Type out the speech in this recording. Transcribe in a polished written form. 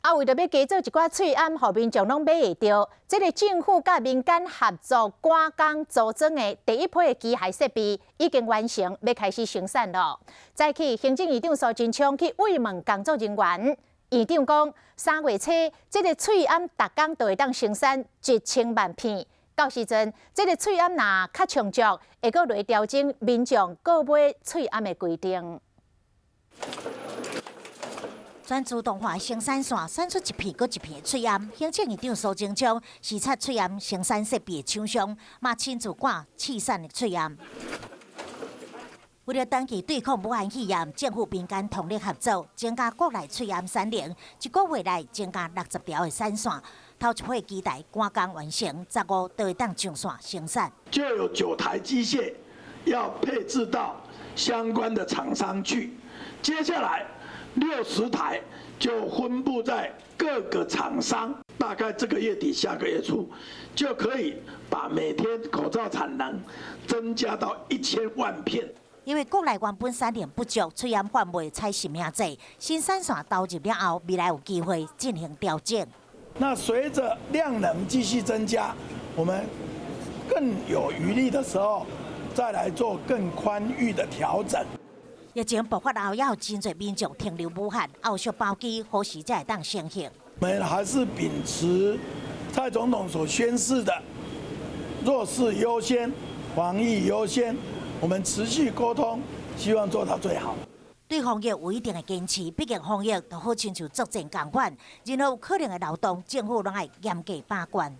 啊，為著欲加做一寡喙罨，予民眾攏買會著，這个政府佮民間合作趕工組裝的第一批的機械設備已經完成，欲開始生產囉。早起行政院長蘇貞昌去慰問工作人員，院長講3月初這个喙罨逐工就會當生產1000萬片。到時陣，這个喙罨若較充足，會閣來調整民眾購買喙罨的規定。全自動化生產線產出一片閣一片的喙罨，行政院長蘇貞昌視察喙罨生產設備的廠商，嘛親自趕試產的喙罨。為著長期對抗武漢肺炎，政府民間通力合作，增加國內喙罨產能，一個月內增加60條的產線。頭一批機台趕工完成，15就會當上線生產。就有9台機械要配置到相關的廠商去，接下來60台就分布在各個廠商，大概這個月底下個月初，就可以把每天口罩產能增加到1000萬片。因為國內原本產量不足，喙罨販賣採實名制，新產線投入了後，未來有機會進行調整。那隨着量能繼續增加，我們更有餘力的時候，再來做更寬裕的調整。疫情爆發後，也有真濟民眾停留武漢，後續包機何時才會當成行？我們還是秉持蔡總統所宣示的弱勢優先、防疫優先，我們持續溝通，希望做到最好。對防疫有一定的堅持，畢竟防疫就好親像作戰仝款，任何有可能的漏洞，政府攏愛嚴格把關。